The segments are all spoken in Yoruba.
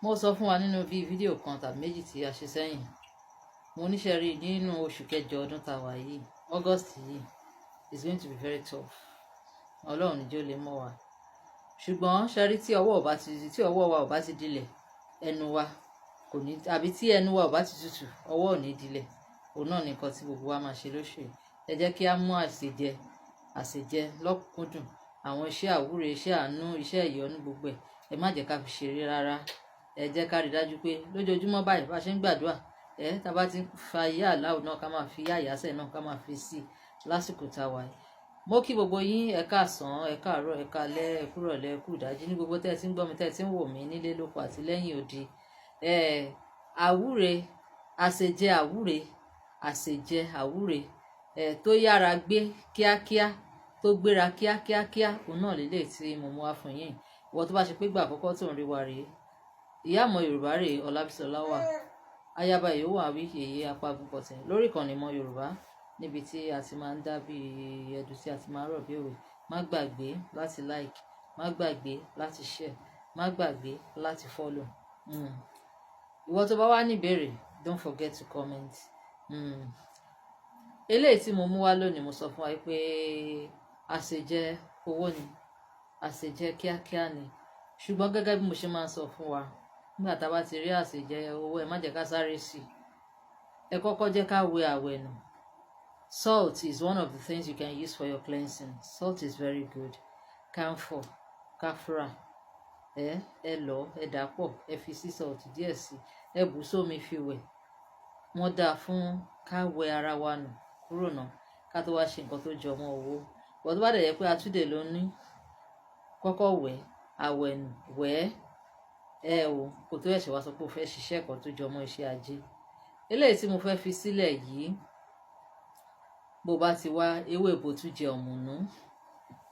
Mo sọ fún wa nínú bíi fídíò kan tàbí méjì tí a ṣe sẹ́yìn. Mo níṣẹ́ rí nínú oṣù kẹjọ ọdún tá a wà yìí, August yìí is going to be very tough. Ọlọ́run níjó lè mọ́ wa. Ṣùgbọ́n ṣe rí, tí ọwọ́ wa ò bá ti dilẹ̀, ẹnu wa kò ní, àbí tí ẹnu wa ò bá ti tutù, ọwọ́ ò ní dilẹ̀. Òun náà nìkan tí gbogbo wa máa ṣe lóṣù yìí. Ẹ jẹ́ kí á mú àṣejẹ lọ́kùnkúndùn, àwọn iṣẹ́ àwúre, iṣẹ́ àánú, iṣẹ́ ìyọ́nú, gbogbo ẹ̀, ẹ má jẹ́ ká fi ṣeré rárá. Ẹ jẹ́ ká rí dájú pé lójoojúmọ́ báyìí, bá ṣe ń gbàdúrà, ẹ tá bá ti ń fa iye àláwọ̀ náà, ká máa fi yá ìyásẹ̀ náà, ká máa fi sí i lásìkò tá a wà yìí. Mo kí gbogbo yín, ẹ káàsán, ẹ káàárọ̀, ẹ káalẹ́, ẹ kúrọ̀lẹ́, ẹ kú ìdájí ní gbogbo tẹ́ ẹ ti ń gbọ́ mi, tẹ́ ẹ ti ń wò mí nílé lóko àti lẹ́yìn odi. Ẹ àwúre, àṣejẹ àwúre, àṣejẹ àwúre ẹ tó yára gbé kíákíá, tó gbéra kíákíákíá, òun náà lélẹ̀ tí mo mú wá fún yín. Ìwọ tó bá ṣe pé gbà àkọ́kọ́ tó ń rí wa rèé, ìyá àmọ́ Yorùbá rèé, Ọlábísí Ọláwà, ayaba ìyówó àwí yèyé apágúnpọ̀tẹ̀ lórí ìkànnì Ìmọ̀ Yorùbá, níbi tí a ti máa ń dá bí ẹdun, tí a ti máa ń rọ̀ bí òwe. Má gbàgbé láti like, má gbàgbé láti share, má gbàgbé láti follow. Ìwọ tó bá wá ní ìbéèrè, don't forget to comment. Eléyìí tí mo mú wá lónìí, mo sọ fún wa pé àṣejẹ owó ni, àṣejẹ kíákíá ni. Ṣùgbọ́n gẹ́gẹ́ bí mo ṣe máa ń sọ fún wa, nígbà tá a bá ti rí àṣejẹ owó, ẹ má jẹ́ ká sáré sí i. Ẹ kọ́kọ́ jẹ́ ká wẹ àwẹ̀ nù. Salt is one of the things you can use for your cleansing. Salt is very good. Camphor, kafra, ẹ lọ, ẹ dà pọ̀, ẹ fi sea salt díẹ̀ sí, ẹ bù sómi fi wẹ̀. Wọ́n dáa fún ká wẹ ara wa nù kúrò náà, ká tó wá ṣe nǹkan tó jọ mọ́ owó. Bọ̀ tó bá dẹ̀ yẹ pé atúndè ló ní, kọ́kọ́ wẹ̀ àwẹ̀ nù, wẹ̀ ẹ o, kò tó ẹ̀ṣẹ̀ wá sọ pé o fẹ́ ṣiṣẹ́ kan tó jọ mọ́ iṣẹ́ ajé. Eléyìí tí mo fẹ́ fi sílẹ̀ yìí, bó bá ti wá ewé ìbòtújẹ ọ̀mùnú,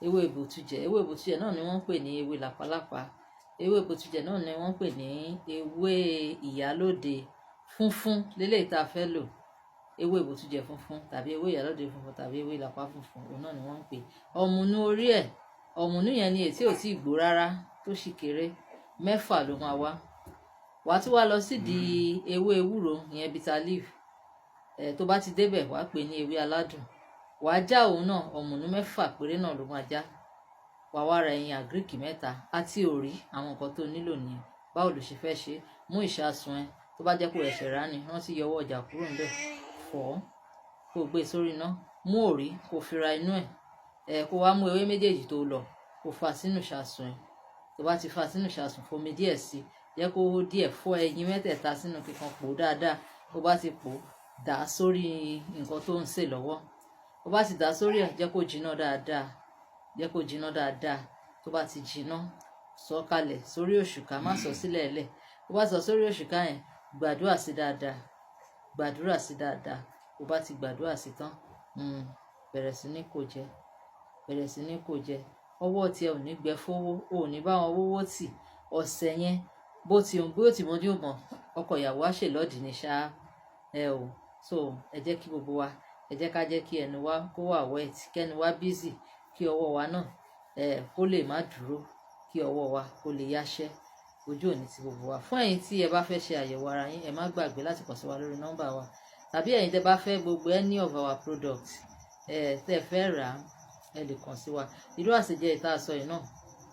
ewé ìbòtújẹ, ewé ìbòtújẹ náà ni wọ́n ń pè ní ewé làpálàpá, ewé ìbòtújẹ náà ni wọ́n ń pè ní ewé ìyálóde funfun léléyìí tá a fẹ́ lò. Ewé ìbòtújẹ funfun tàbí ewé ìyálóde funfun tàbí ewé làpá funfun, òun náà ni wọ́n ń pè. Ọ̀mùnú orí ẹ̀, ọ̀mùnú yẹn ni èyí tí ò tí ì gbó rárá, tó sì kéré, mẹ́fà ló máa wá. Wàá tún wá lọ sídìí ewé ewúro, ìyẹn bitter leaf. Ẹ tó bá ti débẹ̀, wàá pè ní ewé aládùn, wàá já òun náà, ọ̀mùnú mẹ́fà péré náà ló máa já. Wàá wá ra ẹyin àgíríkì mẹ́ta àti òrí. Àwọn nǹkan tó nílò nìyẹn. Báwo ló ṣe fẹ́ ṣe? Mú ìṣasùn ẹ, tó bá jẹ́ pé ẹ̀ṣẹ̀ rà ni, rántí yọwọ́ ọjà kúrò ńbẹ̀, fọ̀, kó gbé sórí iná, mú òrí, kó fi ra inú ẹ̀, ẹ kó wá mú ewé méjèèjì tó lọ, kó fa sínú ìṣasùn ẹ. Tó bá ti fa sínú ìṣasùn, fomi díẹ̀ sí, jẹ́ kó hó díẹ̀, fọ́ ẹyin mẹ́tẹ̀ẹ̀ta sínú kíkan, pò dáadáa. Tó bá ti pò, dà á sórí nǹkan tó ń sè lọ́wọ́. Tó bá ti dà á sórí ẹ̀, jẹ́ kó jiná dáadáa, jẹ́ kó jiná dáadáa. Tó bá ti jiná, sọ kalẹ̀ sórí òṣùká, má sọ sílẹ̀ lẹ̀. Tó bá sọ sórí òṣùká yẹn, gbàdúrà sí dáadáa, gbàdúrà sí dáadáa. Tó bá ti gbàdúrà sí tán, bẹ̀rẹ̀ sí ní kó jẹ, bẹ̀rẹ̀ sí ní kó jẹ. Ọwọ́ tí ẹ ò ní gbẹ fowó, ò ní bá wọn wówó tì. Ọ̀sẹ̀ yẹn, bó ti bó ti mọjú mọ́, ọkọ ìyàwó á ṣèlọ́dì ní ṣá ẹ o. So ẹ jẹ́ kí gbogbo wa, ẹ jẹ́ ká jẹ́ kí ẹnu wa kó wà wet, kẹ́nu wa busy, kí ọwọ́ wa náà ẹ kó lè má dúró, kí ọwọ́ wa kó lè yáṣẹ́. Ojú òní ti gbogbo wa. Fún ẹ̀yin tí ẹ bá fẹ́ ṣe àyẹ̀wò ara yín, ẹ má gbàgbé láti kàn sí wa lórí nọ́mbà wa, tàbí ẹ̀yin tẹ́ bá fẹ́ gbogbo any of our products ẹ tẹ́ fẹ́ rà á, ẹ lè kàn sí wa. Irú àṣejẹ ìta sọ yìí náà,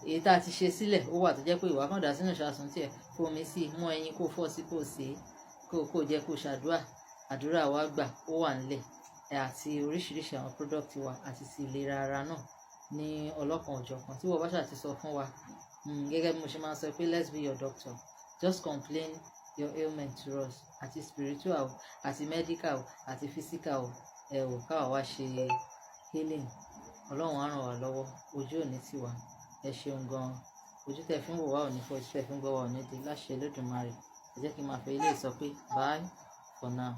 èyí tá a ti ṣe sílẹ̀, ó wà tó jẹ́ pé ìwà kan dà sínú ìṣàsùn tiẹ̀, fomi sí i, mú ẹyin kó fọ́ sí, kó sè é, kó jẹ́, kó ṣàdúrà, àdúrà wa gbà, ó wà nílẹ̀, àti oríṣiríṣi àwọn product wa àti ti ìlera ara náà ní ọlọ́kan òjọ̀kan tí wọ́n bá ṣáà ti sọ fún wa. Gẹ́gẹ́ bí mo ṣe máa ń sọ pé let's be your doctor, just complain your ailment to us, àti spiritual, àti medical, àti physical, ẹ ò káwa wá ṣe healing. Ọlọ́run á ràn wá lọ́wọ́. Ojú òní tiwa. Ẹ ṣeun gan-an. Ojú tẹ́ fi ń wò wá ò ní fọ́, ojú tẹ́ fi ń gbọ́ wá ò ní di, láṣẹ Olódùmarè. Ẹ jẹ́ kí n máa fẹ́ ilé sọ pé bye for now.